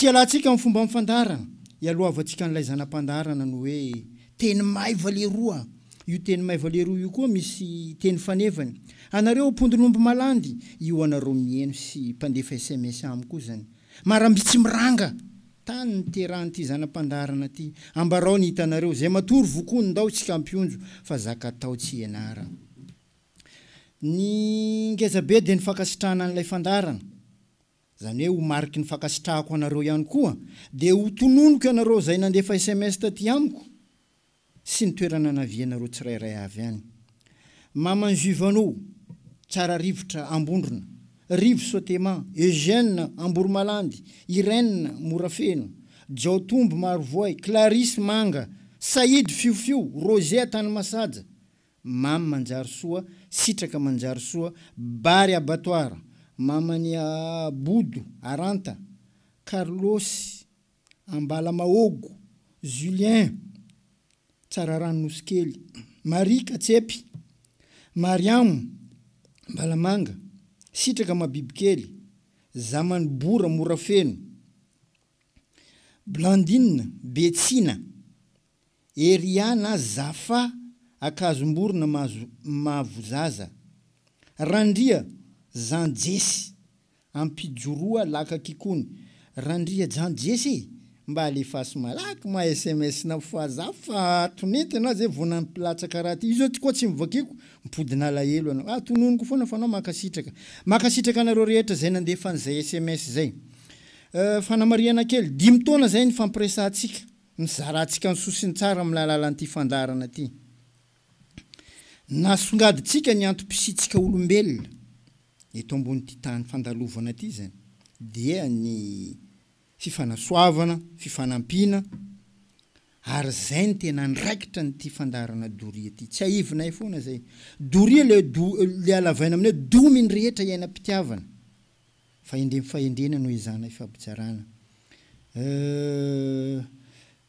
Tsy ialantsika amin'ny fomba fandaharana, ialohavantsika an'ilay zana-pandaharana ny hoe teny maiva leroa. Io teny maiva leroa io koa misy teny fanevany. Anareo mpondron'omby malandy, io anareo miheno sy mpandefa sms amiko io zany. Marambitsy miranga! Tany niterahan'ity zana-pandaharana ity. Ambarao ny hitanareo. Izay matory vokony ndao isika hampionjo fa zaka atao tsy ianara. Ny ngezabe dia ny fankasitrahana an'ilay fandaharana. Izany hoe ho mariky ny fankasitrahako anareo ihany koa dia ho tononiko ianareo izay nandefa sms taty amiko sy ny toerana navianareo tsirairay avy any. Maman'i Juvano, Tsararivotra Ambondrona, Rivo Sotema, Eugène Amboromalandy, Irène Morafeno, Jaotombo Marovoay, Clarisse Manga, Saïd Fiofio, Roger Antanimasaja, Mamy Manjarisoa, Sitraka Manjarisoa, Bary Abattoir, Maman'i Bodo Aranta, Carlos Ambalamahogo, Julien Tsararano Nosikely, Marie Katsepy, Mariamo Ambalamanga, Sitraka Mabibikely, Zamany Bora Morafeno, Blandine Betsina, Eria na Zafa Akazomborona mazo Mavozaza, Randria Zan Jesy Ampijoroa laka kikony Randria Jan Jesy e! Mba alefaso malaky ma sms nao fa za fa tonenty anao zay vao nampilatsaka raha ty, io zao koa tsy mivakiko mipodina alahelo anao, ah tononiko foana fa anao mankasitraka. Mankasitraka anareo rehetra zay nandefa an'izay sms zay. Fanamarihana kely, dimy taona zay nifampiresahantsika, nizarantsika ny soa sy ny tsara amin'ny alalan'ity fandaharana ity. Nasongadintsika ny antom-pisiantsika olombelona eto ambonin'ity tany fandalovana ity izany dia ny fifanasoavana, fifanampiana ary izay no tena andraikitra an'ity fandaharana doria ity. Tsiahivinay foana izay. Doria ilay do ilay halavaina amin'ny hoe domy ny rehetra iainam-pitiavana. Fahendrem fahendrena no ezahana ifampitsarana. Euh.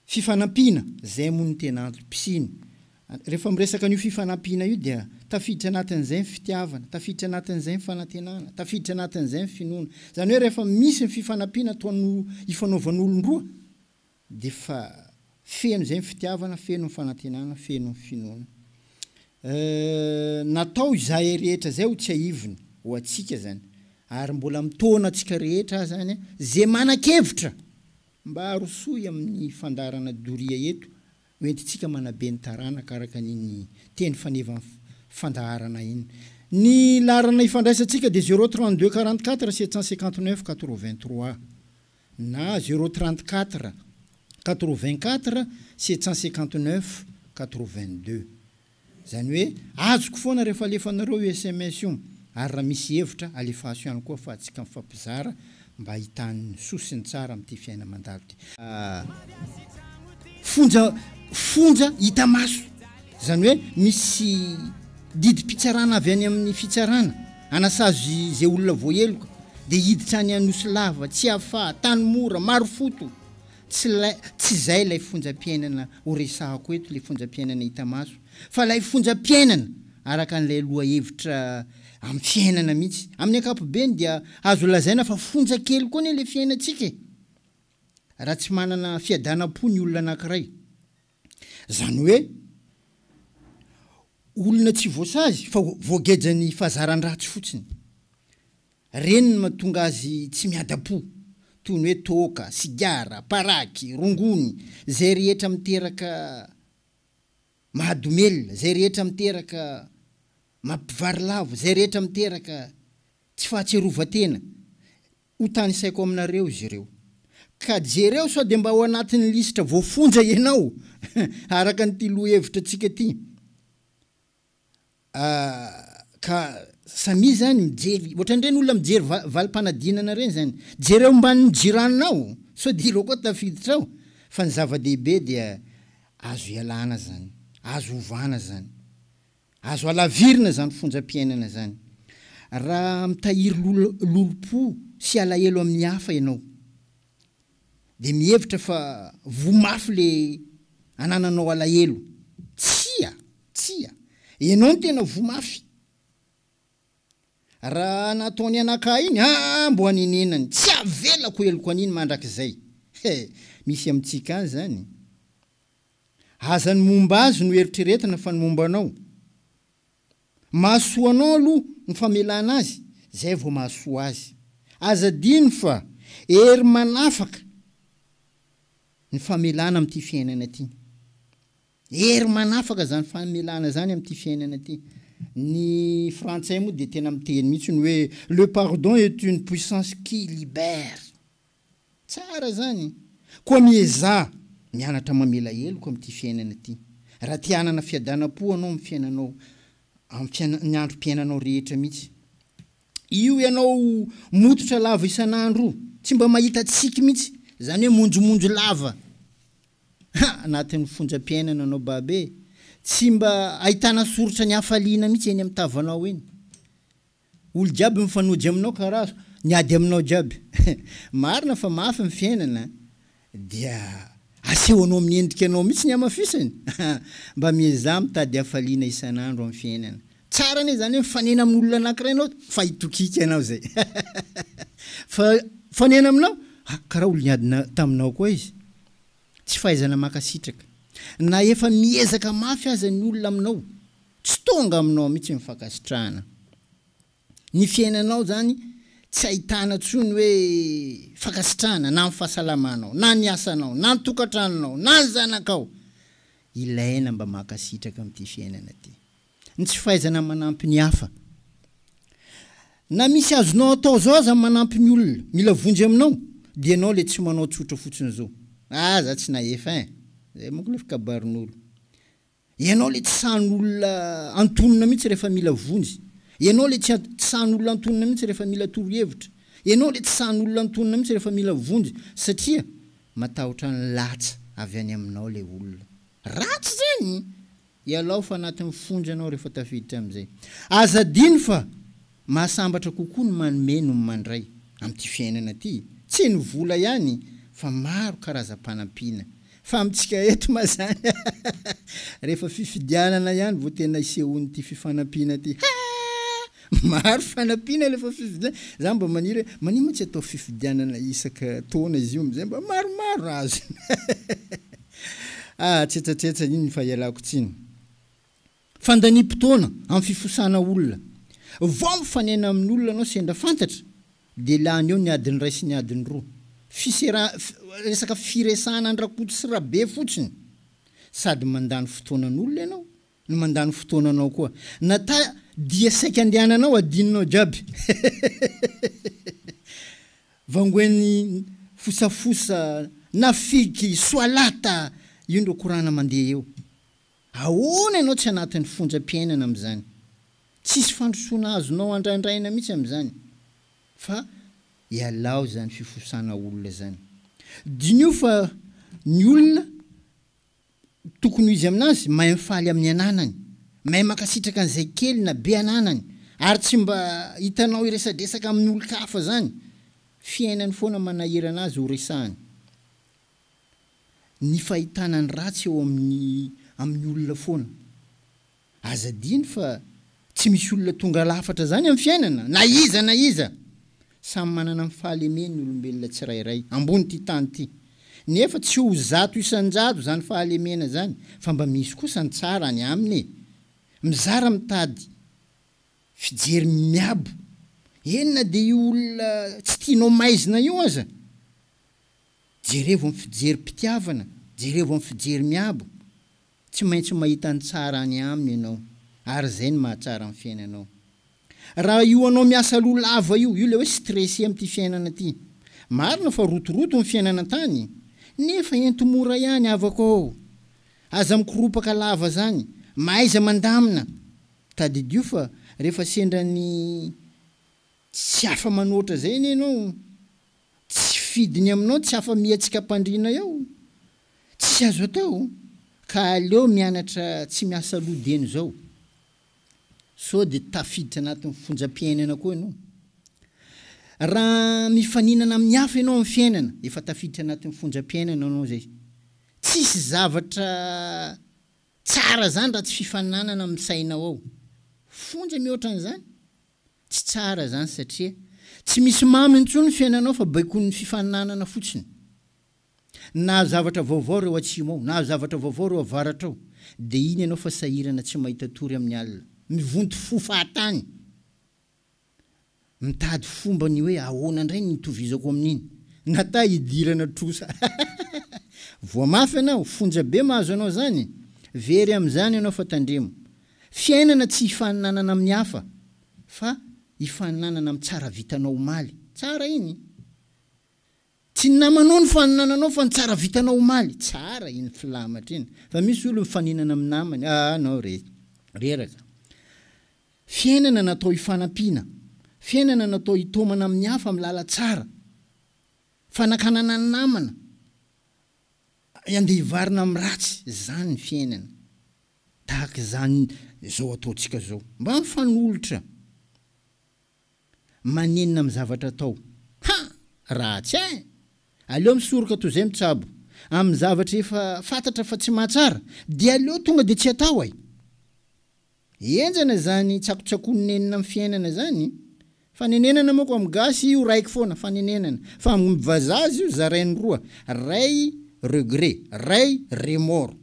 Fifanampiana, izay moa no tena antom-pisiany. Rehefa miresaka an'io fifanampiana io dia tafiditra anatin'izay ny fitiavana, tafiditra anatin'izay ny fanantenana, tafiditra anatin'izay ny finoana. Izany hoe rehefa misy ny fifanampiana ataon'o ifanaovan'olon-droa dia efa feno izay ny fitiavana, feno ny fanantenana, feno ny finoana. Euh, natao izahay rehetra izay ho tsiahivina ho antsika izany ary mbola mitaona antsika rehetra aho izany izay manan-kevitra Mba arosoy amin'ny fandaharana doria eto ho entintsika manabe ny taranaka araka an'iny teny fanevan'ny fandaharana iny. Ny laharana ifandraisantsika dia zéro 32 44 759 83 na zéro 34 84 759 82. Izany hoe azoko foana rehefa alefanareo io sms io ary raha misy hevitra alefaso ihany koa fa tsika mifampizara mba ahitany ny soa sy ny tsara amin'ity fiaina mandalo ity. Fonja fonja hita maso izany hoe misy didim-pitsarana avy any amin'ny fitsarana hanasazy izay olona voaheloka dia hiditra any Anosilava, Tsiafahy, Tanimora, Marofoto. Tsy ilay, tsy izay ilay fonjam-piainana ho resahako eto, ilay fonjam-piainana hita maso, fa ilay fonjam-piainana araka an'ilay lohahevitra amin'ny fiainana mihitsy. Amin'ny ankapobeny dia azo lazaina fa fonja kely koa anie ilay fiainantsika e! Raha tsy manana fiadanam-po ny olona anankiray. Izany hoe, olona tsy voasazy fa voagejan'ny fahazaran-dratsy fotsiny. Reny no mahatonga azy tsy miadam-po, toy ny hoe toaka, sigara, paraky, rongony, izay rehetra miteraka mahadomelina, izay rehetra miteraka mampivarilavo, izay rehetra miteraka tsy fahatsiarovan-tena. Ho tanisaiko aminareo izy ireo. Ka jereo sao dia mba ao anatin'ny lisitra voafonja ianao, araka an'ity lohahevitra antsika ity. Ah, ka samia zany mijery, ohatran'ireny olona mijery valim-panadinana ireny zany, jereo mbanin'ny jiranao sao dia ireo koa tafiditra ao, fa ny zava-dehibe dia azo ialana zany, azo ovana zany, azo alavirina zany fonjam-piainana zany, raha mitahiry lolompo sy alahelo amin'ny hafa ianao. Dia mihevitra fa voa mafy le anananao alahelo. Tsia! Tsia! Ianao no tena voa mafy. Raha nataony anakahy iny, aa mbo anenenany. Tsy avelako heloka an'iny mandrakizay. He! Misy amintsika any izany. Aza ny momba azy no eritreretina fa ny momba anao. Mahasoa anao aloha ny famelana azy, zay vao mahasoa azy. Aza adino fa hery manafaka ny famelana amin'ity fiainana ity. Hery manafaka izany famelana izany amin'ity fiainana ity. Ny frantsay moa dia tena miteny mihitsy ny hoe le pardon est une puissance qui libère. Tsara izany. Koa miezaha mianatra mamela heloka amin'ity fiainana ity. Raha te hanana fiadanam-po anao amin'ny fiainanao, amin'ny fiaina, ny androm-piainanao rehetra mihitsy. Io ianao mototra lava isan'andro io, tsy mba mahita tsiky mihitsy, izany hoe monjomonjo lava. Ha! Anatin'ny fonjam-piainana anao babe e! Tsy mba ahitana soritra ny hafaliana mihitsy eny amin'ny tavanao eny. Olo jiaby mifanojy aminao karaha niady aminao jiaby. Marina fa mafy ny fiainana dia asehonao amin'ny endrika anao mihitsy ny hamafisany. Mba miezaha mitady hafaliana isan'andro amin'ny fiainana. Tsara anie zany hoe mifanena amin'olona anakiray anao fa hitokiky anao zay. Fa mifanena aminao, ah karaha olo niady taminao koa izy. Tsy fahaizana mankasitraka. Na efa miezaka mafy aza ny olona aminao, tsy tonga aminao mihitsy ny fankasitrahana. Ny fiainanao izany tsy ahitana intsony hoe fankasitrahana na ny fahasalamanao, na ny asanao, na ny tokantranonao, na ny zanakao. Ilaina mba mankasitraka amin'ity fiainana ity. Ny tsy fahaizana manampy ny hafa. Na misy azonao atao zao aza ny manampy ny olona mila vonjy aminao dia ianao le tsy manao tsotra fotsiny zao. Ah za tsy nahefa ein! Zay manko le fikabarin'olo. Ianao le tsy sahin'olona antonona mihitsy rehefa mila vonjy. Ianao le tsy tsy sahin'olona antonona mihitsy rehefa mila torohevitra. Ianao le tsy sahin'olona antonona mihitsy rehefa mila vonjy satria matahotra ny latsa avy any aminao le olona. Ratsy zany! Ialao fa anatin'ny fonja ianao rehefa tafiditra amin'izay. Aza adino fa mahasambatra kokoa ny manome noho ny mandray amin'ity fiainana ity. Tsy ny vola ihany fa maro karazam-panampiana. Fa amintsika eto ma zany rehefa fifidianana ihany vao tena isehoan'ity fifanampiana ity. Haa! Maro fanampiana rehefa fifidianana. Za mba maniry hoe maninona moa tsy atao fifidianana isaka taona izy io amin'izay mba maromaro azony. Ah, tsetsatsetsa iny fa ialako tsiny. Fandaniam-potoana amin'ny fifosana olona. Vao mifanena amin'olona anao sendra fantatra dia lany eo ny adiny iray sy ny adiny roa. Fisera, resaka firesahana an-dRakoto sy Rabe fotsiny. Sady mandany fotoanan'olona ianao no mandany fotoananao koa. Na ta dia saika andehananao adinonao jiaby. Vangoen'ny fosafosa na fiky, soalata, io ndro korana mandeha eo. Ahoana ianao tsy anatin'ny fonjam-piainana amin'izany? Tsisy fandrosoana azonao andrandraina mihitsy amin'izany. Fa ialao izany fifosana olona izany. Diniho fa ny olona Tokony ho izy aminazy, mahay mifaly amin'ny ananany, mahay mankasitraka an'izay kely na be ananany, ary tsy mba hitanao hiresadresaka amin'ny olon-kafa zany. Fiainany foana manahirana azy ho resahany. Ny fahitana ny ratsy eo amin'ny amin'ny olona foana. Aza adino fa tsy misy olona tonga lafatra zany amin'ny fiainana, na iza na iza! Samy manana ny fahalemeny ny olombelona tsirairay ambon'ity tany ity. Nefa tsy ho 100% zany fahalemena zany fa mba misy kosa ny tsara any aminy e! Mizara mitady fijery miabo. Eny na dia io olona tsy tianao maizina io aza, jerevo amin'ny fijerim-pitiavana, jerevo amin'ny fijery miabo. Tsy maintsy mahita ny tsara any aminy ianao, ary izay no mahatsara ny fiainanao. Raha io anao miasa loha lava io, io ilay hoe stressé amin'ity fiainana ity. Marina fa rotoroto ny fiainana an-tany, nefa ento mora ihany havako ô! Aza mikoropaka lava zany, mahaiza mandamina! Tadidio fa rehefa sendra ny tsy afa-manoatra izay anie ianao, tsy fidiny aminao, tsy afa-mihetsika am-pandriana eo. Tsisy azo atao ka aleo mianatra tsy miasa loha dieny izao sao dia tafiditra anatin'ny fonjam-piainana koa ianao. Raha mifaninana amin'ny hafa ianao amin'ny fiainana, efa tafiditra anatin'ny fonjam-piainana ianao izay. Tsisy zavatra tsara izany raha tsy fifaninanana amin'ny sainao ao. Fonja mihoatra an'izany? Tsy tsara izany satria tsy misy mamy intsony ny fiainanao fa baikoin'ny fifaninanana fotsiny. Nahazo zavatra vaovao ireo atsimo ao, nahazo zavatra vaovao ireo avaratra ao. Dia iny ianao fa sahirana tsy mahita tory amin'ny alina. Mivonto fo fahatany. Mitady fomba ny hoe ahoana indray ny hitovizako amin'iny. Nata hidirana trosa. Voa mafy ianao, fonja be mahazo anao zany. Very amin'izany ianao fa tandremo. Fiainana tsy hifaninanana amin'ny hafa fa hifaninanana amin'ny tsara vitanao omaly. Tsara iny. Tsy ny namanao no faninananao fa ny tsara vitanao omaly. Tsara iny filamatra iny. Fa misy olo mifaninana amin'ny namany. Ah nao re. Reraka. Fiainana natao hifanampiana. Fiainana natao hitaomana amin'ny hafa amin'ny lalan-tsara. Fanakanana ny namana handeha hivarina amin'ny ratsy. Izany ny fiainana. Tahaka izany izao ataontsika izao. Mba mifanolotra. Manenina amin'ny zavatra atao. Ha! Ratsy eh! Aleo misoroka toy izay mitsabo. Amin'ny zavatra efa fantatra fa tsy mahatsara dia aleo tonga dia tsy atao eh! Henjana izany tsakotsakoan'ny nenina amin'ny fiainana izany. Fanenenana manko amin'ny gasy io raiky foana, fanenenana. Fa amin'ny vazaha izy io zarainy roa, ray regret, ray remords.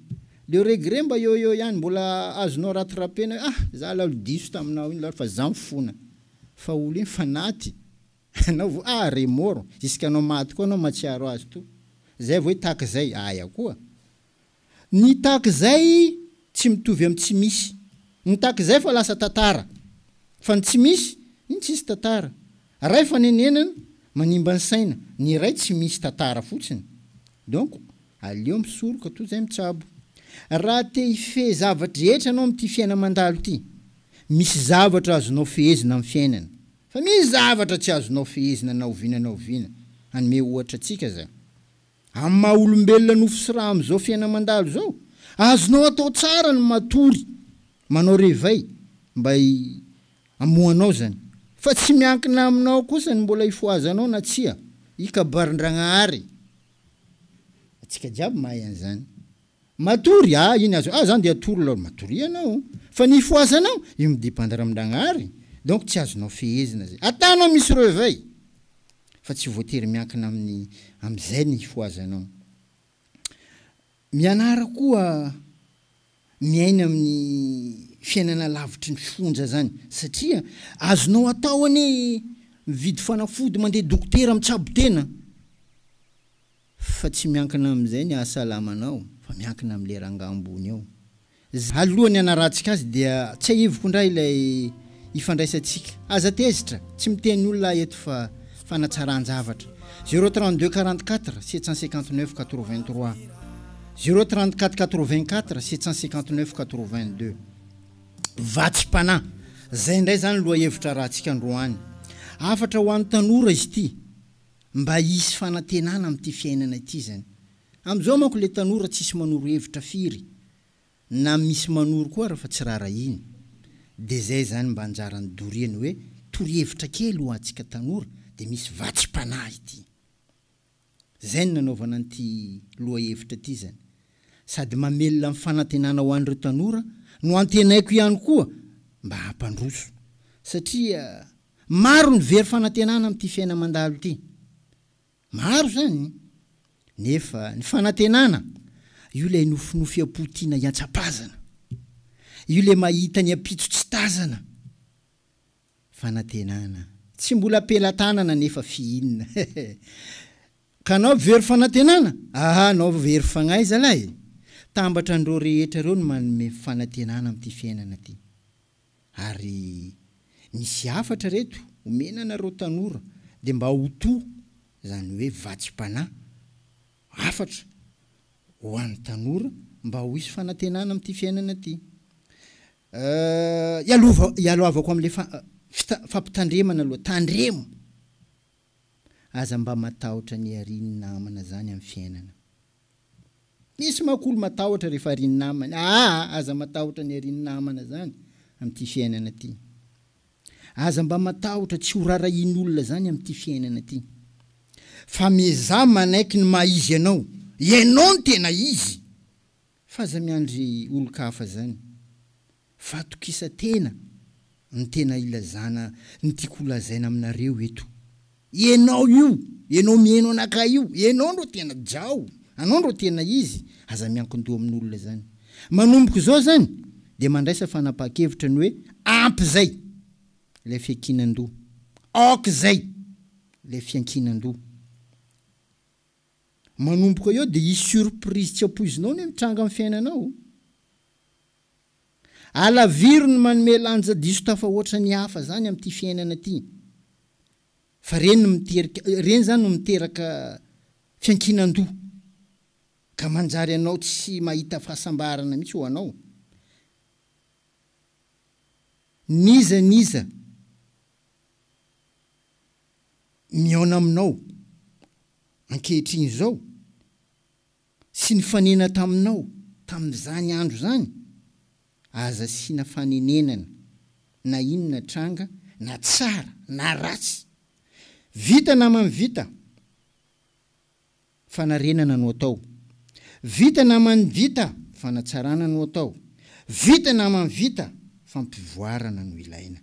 Le regret mba eo eo ihany, mbola azonao rattraper-na hoe ah, za lalo diso taminao iny lalo fa za mifona. Fa olo iny fa naty, anao vao ah remords, jusqu'à anao maty koa anao mahatsiaro azy to. Zay vao hoe tahaka zay, aia koa. Ny tahaka izay tsy mitovy amin'ny tsy misy. Ny tahaka izay fa lasa tantara. Fa ny tsy misy, iny tsisy tantara. Ray fanenenana, manimba ny saina. Ny iray tsy misy tantara fotsiny. Donc, aleo misoroka toa izay mitsabo. Raha te hifehy zava-drehetra ianao amin'ity fiaina-mandalo ity, misy zavatra azonao fehezina amin'ny fiainana. Fa misy zavatra tsy azonao fehezina na oviana na oviana. Hanome ohatra antsika za. Amin'ny maha olombelona nofo sy ra amin'izao fiaina-mandalo izao, azonao atao tsara ny matory, manao réveil mba hamohanao izany. Fa tsy miankina aminao kosa ny mbola hifohazanao na tsia. I kabarin-dragnahary. Antsika jiaby mahay an'izany. Matory, ah iny azo, ah zany dia atory lol, matoria ianao. Fa ny hifohazanao, io mi-dependre amin-dragnahary, donc tsy azonao fehezina zay. Atanao misy reveil. Fa tsy voatery miankina amin'ny amin'izay ny hifohazanao. Mianara koa miaina amin'ny fiainana lavitry ny fonja zany satria azonao atao anie mividy fanafody mandeha dokotera mitsabo tena fa tsy miankina amin'izay ny hahasalamanao fa miankina amin'ilay rangahy ambony eo. Alohan'ny hanarahantsika azy dia tsiahiviko indray ilay ifandraisantsika. Aza tezitra, tsy miteny olona aho eto fa fanatsaran-javatra. Zéro 32 44 759 83 Zéro 34 84 759 82 Vatsim-panahy. Izay indray izany lohahevitra arahantsika androany. Hafatra ho an'ny tanora izy ity. Mba hisy fanantenana amin'ity fiainana ity izany. Amin'izao manko le tanora tsisy manoro hevitra firy na misy manoro koa ara fa tsy rarahiny. De zay zany mba anjaran'i doria ny hoe torohevitra kely ho antsika tanora de misy vatsim-panahy ity. Zay no nanaovana an'ity lohahevitra ity zany. Sady mamelona ny fanantenana ho an'ireo tanora no antenaiko ihany koa mba hampandroso. Satria maro ny very fanantenana amin'ity fiaina-mandalo ity. Maro izany, nefa ny fanantenana, io ilay nofinofy am-po tiana hiantsapazana. Io ilay mahita ny ampitso tsy tazana. Fanantenana, tsy mbola am-pelatanana nefa fihinina. Ka anao very fanantenana? Aha, anao very fagnahy zalahy e! Tambatra an'ireo rehetra ireo no manome fanantenana amin'ity fiainana ity. Ary misy hafatra reto omena anareo tanora dia mba ho to zany hoe vatsim-panahy, hafatra ho an'ny tanora mba ho hisy fanantenana amin'ity fiainana ity. Ialova ialoavako amin'le fampitandremana aloha, tandremo! Aza mba matahotra ny harian'ny namana zany amin'ny fiainana. Misy manko olo matahotra rehefa arian'ny namany. Aa aza matahotra ny arian'ny namana zany amin'ity fiainana ity. Aza mba matahotra tsy ho rarahian'olona zany amin'ity fiainana ity. Fa miezaha manaiky ny maha izy anao. Ianao no tena izy. Fa aza miandry olon-kafa zany. Fatokisa-tena no tena ilazana ny tiako ho lazaina aminareo eto. Ianao io, ianao mihaino anakahy io, ianao no tena jao. Anao ndro tena izy, aza miankin-doha amin'olona zany. Manomboka izao zany dia mandraisa fanapahan-kevitra ny hoe ampy zay ilay fiankinan-doha. Aoka izay ilay fiankinan-doha. Manomboka eo dia hisy surprise tsy ampoizinao anie mitranga amin'ny fiainanao. Alaviro ny manome lanja diso tafahoatra ny hafa zany amin'ity fiainana ity. Fa reny no miterika, reny zany no miteraka fiankinan-doha. Ka manjary anao tsy mahita fahasambarana mihitsy ho anao. N'iza n'iza mihaona aminao ankehitriny izao sy nifanena taminao tamin'izany andro izany, aza asiana fanenenana na inona tranga na tsara na ratsy. Vita naman'ny vita, fanarenana no atao. Vita naman'ny vita, fanatsarana no atao. Vita naman'ny vita, fampivoarana no ilaina.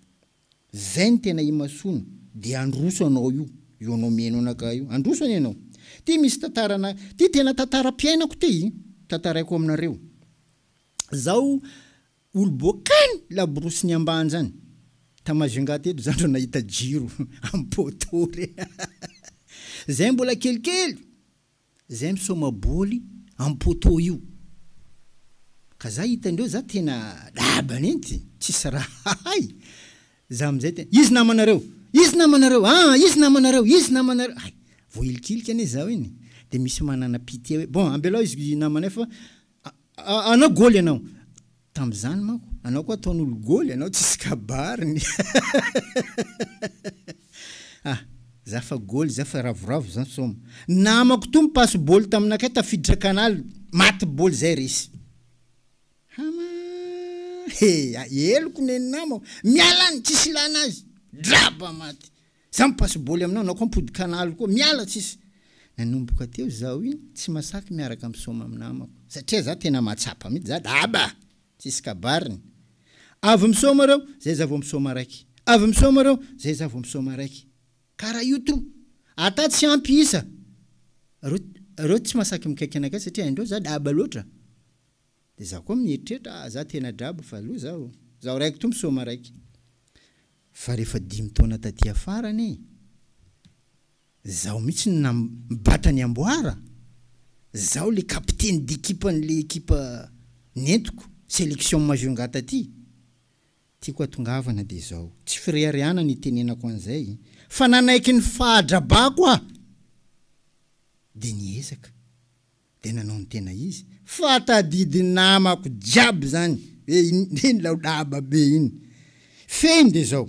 Zay no tena imasoana de androso anao io, io anao mihaino anakahy io, androso anie anao. Ty misy tantarana, ty tena tantaram-piainako ty, tantaraiko aminareo. Zaho olo boakany laborosy ny ambanja any, ta Majunga teto za ndro nahita jiro am poteau re. Zay mbola kelikely. Zay misaoma bôly am poteau io. Ka za hitandreo za tena daba nenty, tsisy raha hay. Za amizay tena, izy namanareo, izy namanareo, aa izy namanareo, izy namanareo, hay voahilikilika anie zaho iny, de misy manana pitié hoe bon ambelao izy namanay fa anao gôly anao. Tamzany manko anao koa ataon'olo gôly anao tsisy kabariny ah za fa gôly za fa ravoravo za soma namako to mipasy bôly taminakay tafiditra canal maty bôly zay resy hama he heloko neny namako miala any tsisy ilana azy draba maty Za mipasy bôly aminao, anao koa mipody canal koa, miala tsisy. Nanomboka teo zaho iny tsy masaky miaraka misaoma am namako satria za tena mahatsapa mitsy za daba! Tsisy kabariny. Avy misaoma reo, zay za vao misaoma raiky. Avy misaoma reo, zay za vao misaoma raiky. Kara io to. Ata tsy ampy isa. Reo reo tsy masaky mikaiky anakay satria haindreo za daba loatra. De za koa mieritreritra ah za tena draba fa loza aho. Zaho raiky to misaoma raiky. Fa rehefa dimy taona taty afara anie, zaho mihitsy no nibata ny amboara, zaho le capitaine d'équipe an'le ekipa nentiko, sélection Majunga taty. Tiako hatongavana dia izao, tsy fireharehana ny itenenako an'izay, fa nanaiky ny fahadrabako aho, dia niezaka. Dia nanao ny tena izy fa tadidin'ny namako jiaby zany hoe iny laodaba be iny. Fehiny dia zao,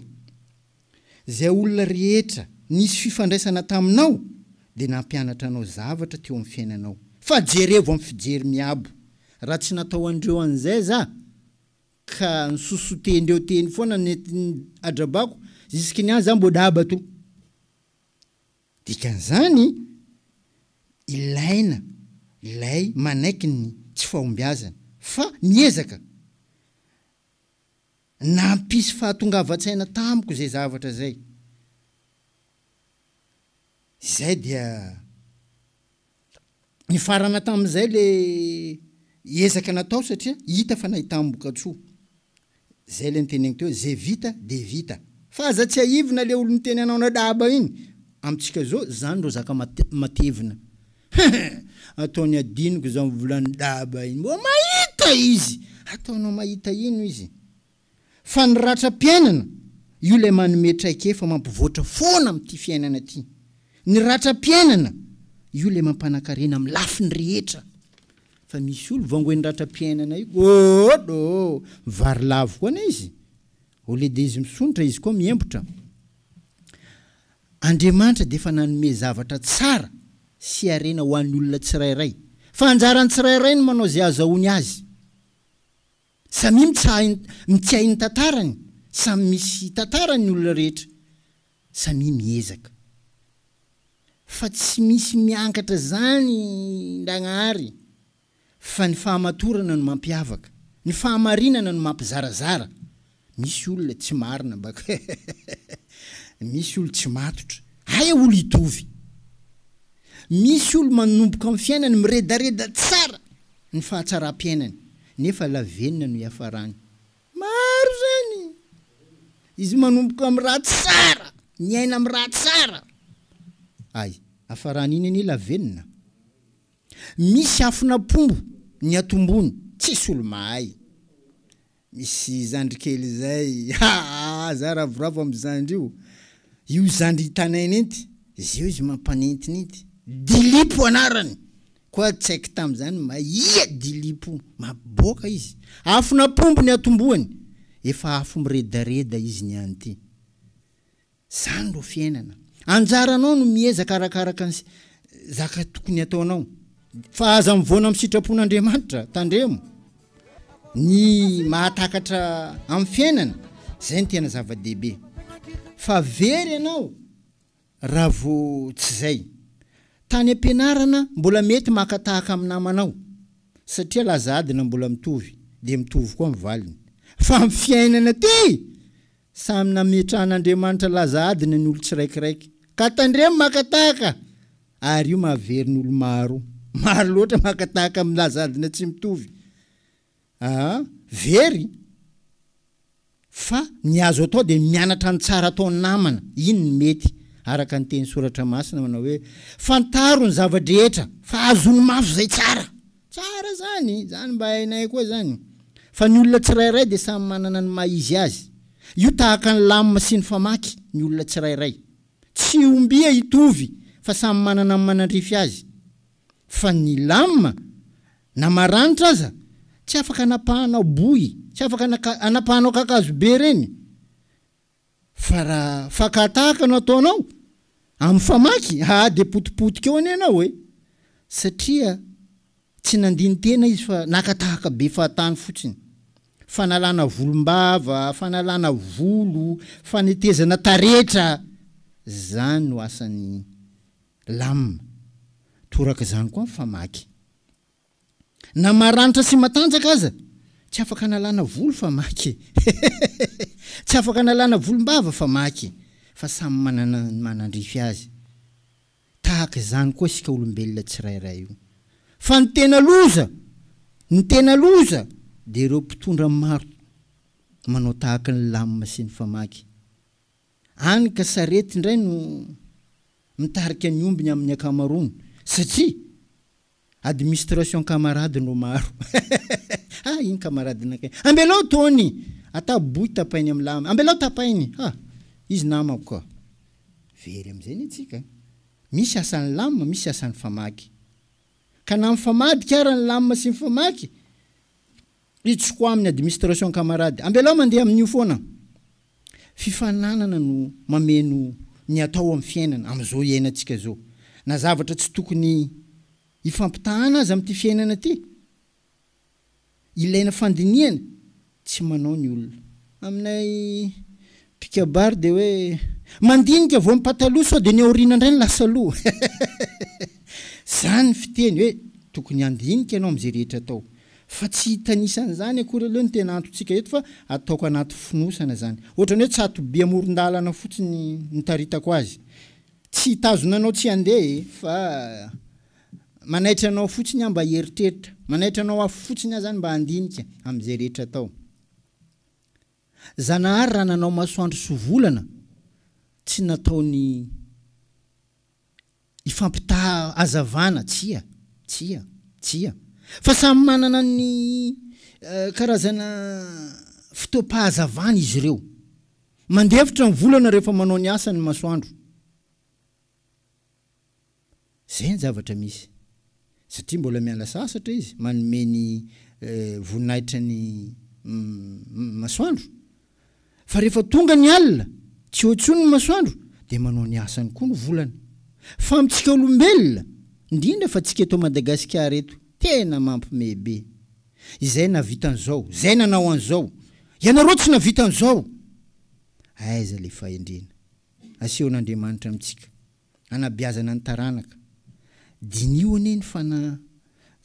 zay olona rehetra nisy fifandraisana taminao dia nampianatra anao zavatra teo amin'ny fiainanao fa jerevo amin'ny fijery miabo, raha tsy natao andreo an'izay za ka nisosote-ndreo teny foana nentin'ny adrabako jusque niany za mbô daba to. Dikan'izany, ilaina ilay manaiky ny tsy fahombiazana, fa miezaka. Nampisy fahatongavan-tsaina tamiko izay zavatra izay. Izay dia nifarana tamin'izay ilay ezaka natao satria hita fa nahitam-bokatsoa. Zay ilay noteneniko teo hoe zay vita dia vita. Fa aza tsiahivina le olo niteny anao nadaba iny. Amintsika zao zany ro zaka matevina. Hehe ataony adinoko zany volany daba iny. Mbô mahita izy! Ataonao mahita ino izy? Fa ny ratram-piainana, io ilay manome traikefa mampivoatra foana amin'ity fiainana ity. Ny ratram-piainana, io ilay mampanakarena amin'ny lafiny rehetra. Fa misy olo vangoen'ny ratram-piainana io, ôôdô, mivarilavo koa anie izy. Au lieu de izy misondrotra, izy koa miembotra. Andriamanitra dia efa nanome zavatra tsara sy harena ho an'ny olona tsirairay. Fa anjaran'ny tsirairay ny manao izay ahazahoany azy. Samia mitsahy mitsiahy ny tantarany, samy misy tantarany ny olona rehetra, samia miezaka. Fa tsy misy miankatra zany Ndagnahary fa ny fahamatorana no mampiavaka, ny fahamarinana no mampizarazara. Misy olona tsy marina baka misy olo tsy matotra, aia olo hitovy? Misy olo manomboka amin'ny fiainany miredareda tsara ny fahatsaram-piainany, nefa lavenona no iafarany. Maro zany! Izy manomboka amin'ny raha tsara, miaina amin'ny raha tsara. Ay, afarany iny anie lavenona. Misy afon'apombo ny atombony, tsisy olo mahay. Misy zandry kely izay, haa za ravoravo am zandry io, io zandry hitanay nenty, zeo izy mampanentinenty, Dilipo anarany, koa tsy haiko tamzany mahia Dilipo, maboaka izy, afon'apombo ny atombohany, efa afo miredareda izy niany ty. Zany ro fiainana. Anjaranao no miezaka arakaraka ny zaka tokony ataonao. Fa aza mivoana amin'ny sitrapon'Andriamanitra, tandremo. Ny mahatakatra amin'ny fiainana, zay no tena zava-dehibe. Fa very ianao raha vao tsy zay. Tany am-pianarana mbola mety maka tahaka amin'ny namanao, satria laza adina mbola mitovy, dia mitovy koa ny valiny. Fa amin'ny fiainana ty! Samy nametrahan'Andriamanitra laza adina ny olon-tsiraikiraiky. Ka tandremo maka tahaka! Ary io mahavery ny olo-maro. Maro loatra maka tahaka amin'ny laza adina tsy mitovy. Aa, very! Fa ny azo atao dia mianatra ny tsara ataon'ny namana. Iny no mety. Araka ny teny soratra masina manao hoe, Fantaro ny zava-drehetra, fa azony mafy izay tsara! Tsara zany, zany mba hainay koa zany. Fa ny olona tsirairay dia samy manana ny maha izy azy. Io tahaka ny lame sy ny famaky ny olona tsirairay. Tsy ombia hitovy fa samy manana ny manandrify azy. Fa ny lame na maranitra aza tsy afaka anapahanao bohy, tsy afaka anapahanao kakazo be reny. Fa raha fakan-tahaka no ataonao amin'ny famaky, aa dia potipotika eo anie ianao e! Satria tsy nandini-tena izy fa naka tahaka be fahatany fotsiny. Fanalana volom-bava, fanalana volo, fanetezana taretra, zany no asan'ny lam. Toraka izany koa ny famaky. Na maranitra sy matanjaka aza, tsy afaka analana volo fa maky. Tsy afaka analana volom-bava fa maky. Fa samy manana ny manandrify azy. Tahaka izany koa isika olombelona tsirairay io. Fa ny tena loza, ny tena loza dia ireo mpitondra maro manao tahaka ny lamina sy ny famaky. Any ka sarety indray no mitarika ny ombiny amin'ny ankamaroany satria Administration camarade no maro ah iny camarade nakay ambelao Tony ata boy tapainy am lame ambelao tapainy ah izy namako ka very amizay anie tsika misy asan'ny lame misy asan'ny famaky ka na mifamadika ara ny lame sy ny famaky Hitsoko aminy administration camarade. Ambelao mandeha amin'io foana. Fifaninanana no mameno ny atao amin'ny fiainana amin'izao iainantsika izao. Na zavatra tsy tokony hifampitahana aza amin'ity fiainana ity. Ilaina fandinihana, tsy manao ny olona. Aminay mpikabary dia hoe mandinika vao mipataloha sao dia ny aoriana indray no lasa aloha. Zany ny fiteny hoe tokony handinika ianao amin'izay rehetra atao. Fa tsy hitanisa an'izany akory aloha ny tena antontsika eto fa ataoko anaty fonosana izany. Ohatran'ny hoe tsatoby amoron-dalana fotsiny nitaritako azy. Tsy hitazona anao tsy handeha e, fa manaitra anao fotsiny aho mba hieritreritra. Manaitra anao aho fotsiny aho izany mba handinika amin'izay rehetra atao. Zanahary raha nanao masoandro sy volana tsy nataony hifampitaha hazavana, tsia, tsia, tsia. Fa samy manana ny karazana fotoam-pahazavany izy ireo. Mandefitra ny volana rehefa manao ny asany ny masoandro. Zay ny zavatra misy. Satria mbola miala sasatra izy manome ny voninahitra ny masoandro. Fa rehefa tonga ny alina, tsy eo intsony ny masoandro, dia manao ny asany koa ny volana. Fa amintsika olombelona, indrindra fa tsika eto Madagasikara eto, tena mampime be. Izay nahavita an'izao, izay nanao an'izao, ianareo tsy nahavita an'izao! Aiza ilay fahendrena asehon'Andriamanitra amintsika? Anabeazana ny taranaka. Diniho anie ny fanahy,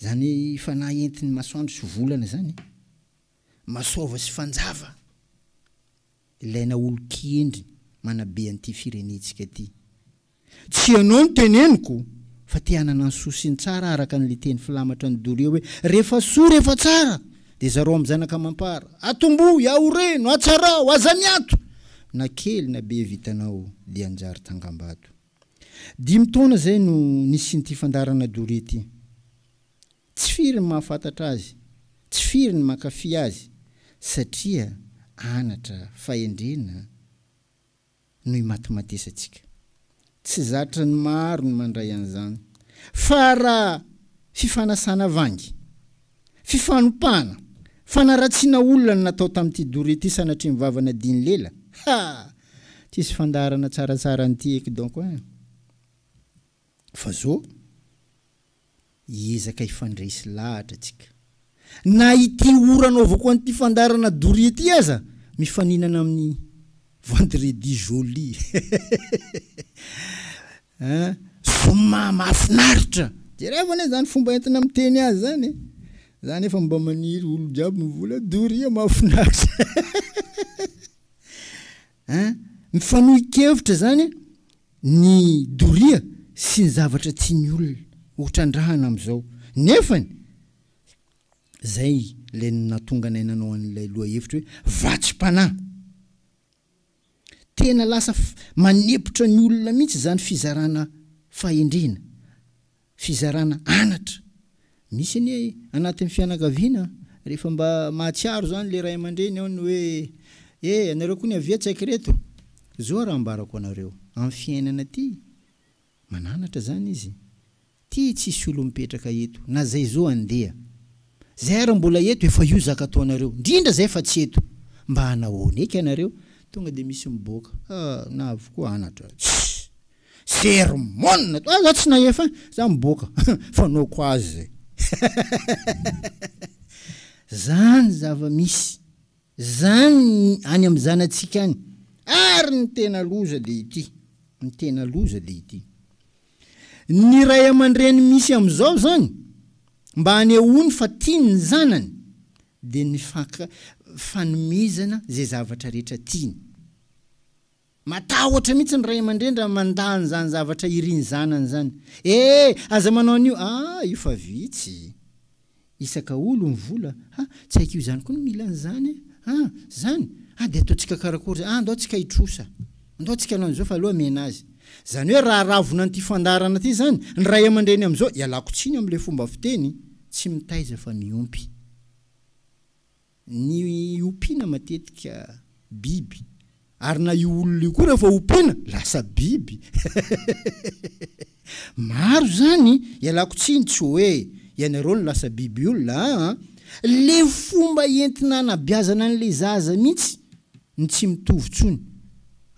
izany fanahy entin'ny masoandro sy volana izany e! Masoava sy fanjava! Ilaina olon-kendry manabe an'ity firenentsika ity. Tsy ianao no teneniko! fa te hanana ny soa sy ny tsara araka an'ilay teny filamatra ny doria hoe rehefa soa rehefa tsara dia zarao amin'ny zanaka amam-para, atombohy, aoreno, atsarao, aza miato! Na kely na be vitanao dia hanjary tangam-bato. Dimy taona izay no nisian'ity fandaharana doria ity. Tsy firy ny mahafantatra azy, tsy firy ny mankafy azy satria anatra fahendrena no imatimatesantsika. Tsy zatra ny maro ny mandray an'izany. Fa raha fifanasana vangy, fifanompana, fanaratsiana olona no natao tamin'ity doria ity sanatria ny vava nadiny lela, ha! Tsisy fandaharana tsaratsara an'ity eky donc ein! Fa zo? Hiezaka hifandresy lahatra tsika. Na ity ora anaovako an'ity fandaharana doria ity aza mifaninana amin'ny vendredi joli. Hein? Zoma mahafinaritra! Jerevo anie zany fomba entina miteny azy zany e! Za nefa mba maniry olo jiaby mivola doria mahafinaritra. Hein? Mifanohi-kevitra zany ny doria sy ny zavatra tian'ny olona ho trandrahana amin'izao. Nefany, zay ilay nahatonga anay nanao an'ilay lohahevitra hoe vatsim-panahy. Tena lasa manepotra ny olona mihitsy izany fizarana fahendrena. Fizarana anatra. Misy anie anatin'ny fianakaviana rehefa mba mahatsiaro zany le ray aman-dreny ao ny hoe eh anareo koa ny avia tsy haiko reto. Zao raha ambarako anareo, amin'ny fiainana ty, mananatra zany izy, ty tsisy olo mipetraka eto na zay zo andeha. Zay ary mbola eto efa io zaka ataonareo, ndrindra zay fa tsy eto. Mba hanahoana eky anareo? Tonga de misy miboaka, ah navy koa anatra, tssy. Sermon! Ah za tsy nahefa eh, za miboaka fanaoko azy zay. Zany zava-misy, zany any amin'ny zanatsika any. Ary ny tena loza dia ity, ny tena loza dia ity. Ny ray aman-dreny misy amin'izao zany, mba hanehoany fa tiany ny zanany, dia ny faka, fanomezana izay zavatra rehetra tiany. Matahotra mihitsy ny ray aman-dreny raha mandà an'izany zavatra irin'ny zanany izany. Eh! Aza manao an'io! Ah! Io fa vitsy. Isaka olo ny vola. Ha! Tsy haiko io izany koa no mila an'izany eh! Ah! Zany? Ah! Dia ataontsika karakory izany? Ah! Andao tsika hitrosa. Andao tsika hanao an'izao fa aleo hamena azy. Izany hoe raha aravona an'ity fandaharana ity izany, ny ray aman-dreny amin'izao, ialako tsiny amin'ilay fomba fiteny, tsy mitaiza fa miompy. Ny ompiana matetika biby, ary na io olona io koa rehefa ompiana lasa biby. Maro izany, ialako tsiny tsy hoe ianareo no lasa biby olona aa, le fomba entina anabeazana an'le zaza mihitsy no tsy mitovy tsony,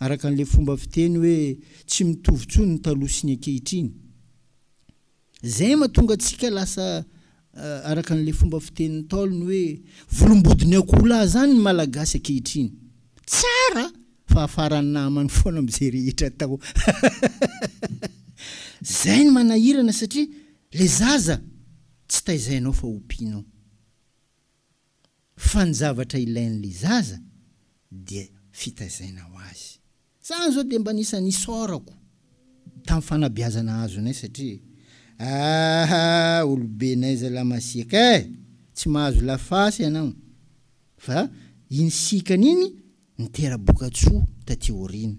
araka an'le fomba fiteny hoe tsy mitovy tsony ny taloha sy ny ankehitriny. Zay mahatonga antsika lasa araka an'ilay fomba fitenin'ny Ntaolo ny hoe volombodin'ny akoholahy zany ny Malagasy ankehitriny. Tsara fa afaran'ny namany foana amin'izay rehetra atao. Zay no manahirana satria le zaza tsy taizainao fa ompianao. Fa ny zavatra ilain'ilay zaza dia fitaizaina ho azy. Zany zao dia mba anisan'ny isaorako tamin'ny fanabeazana azonay satria aa olobenay zalahy masiaka eh! Tsy mahazo lafasy ianao fa iny sikany iny nitera-bokatsoa taty aoriana.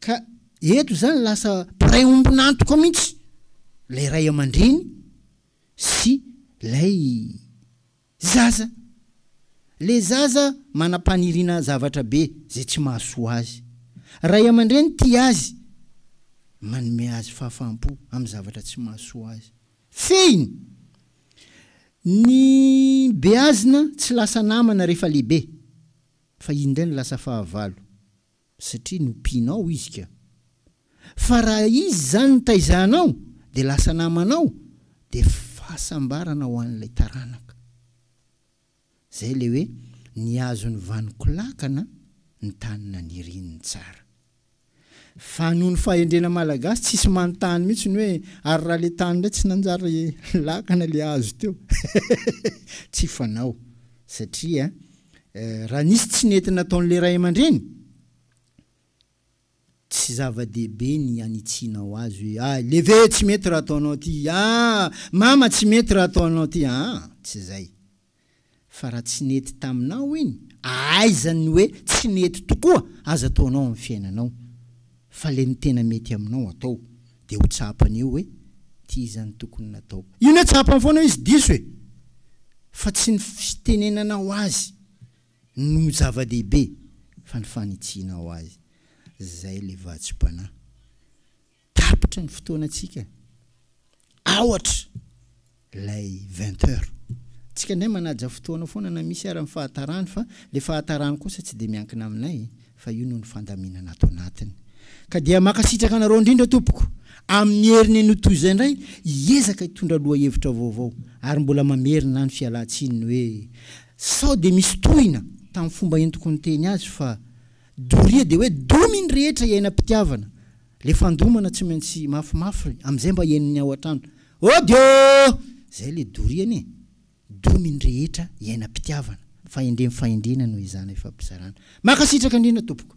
Ka eto zany lasa mpiray ombon'antoka mihitsy ilay ray aman-dreny sy ilay Zaza! Le zaza manam-paniriana zavatra be zay tsy mahasoa azy. Ray aman-dreny tia azy, manome azy fahafaham-po amin'ny zavatra tsy mahasoa azy. Fehiny! Ny beazina tsy lasa namana rehefa lehibe, fa iny indray no lasa fahavalo. Satria nompianao izy ka. Fa raha izy izany nitaizanao dia lasa namanao dia fahasambarana ho an'ilay taranaka. Zay ilay hoe ny hazo nivanon-kolakana ny tany naniriany tsara. Fa noho ny fahendrena malagasy tsisy manontany mihitsy ny hoe ary raha ilay tany indray tsy nanjary lakana ilay hazo teo. Tsy fanao satria Raha nisy tsy nety nataon'ilay ray aman-dreny, Tsy zava-dehibe ny hanitsianao azy hoe, ah, leve tsy mety raha ataonao ty, ah, mama tsy mety raha ataonao ty, aa, tsy zay. Fa raha tsy nety taminao iny, aiza ny hoe tsy nety tokoa aza ataonao amin'ny fiainanao, fa le ny tena mety aminao atao, dia ho tsapany eo hoe ty izany tokony natao. Io anie tsapany foana hoe izy diso e! Fa tsy ny fitenenanao azy no zava-dehibe fa ny fanitsianao azy. Zay le vatsim-panahy. Tapitra ny fotoanantsika aotra ilay 20 heures. Tsika indray manaja fotoana foana na misy ara ny fahatarany fa le fahatarany kosa tsy dia miankina aminay fa io noho ny fandaminana ato anatiny. Ka dia mankasitraka anareo indrindra tompoko. Amin'ny heriny anio toy izay indray hiezaka hitondra lohahevitra vaovao ary mbola mamerina ny fialantsiny ny hoe sao dia misy tohina tamin'ny fomba entiko niteny azy fa doria dia hoe domy ny rehetra iainam-pitiavana Le fandomana tsy maintsy mafimafy amizay mba henon'ny ao an-trano. Ody ô! Zay le doria anie. Domy ny rehetra iainam-pitiavana. Fahendrem fahendrena no ezahana ifampizarana. Mankasitraka indrindra tompoko.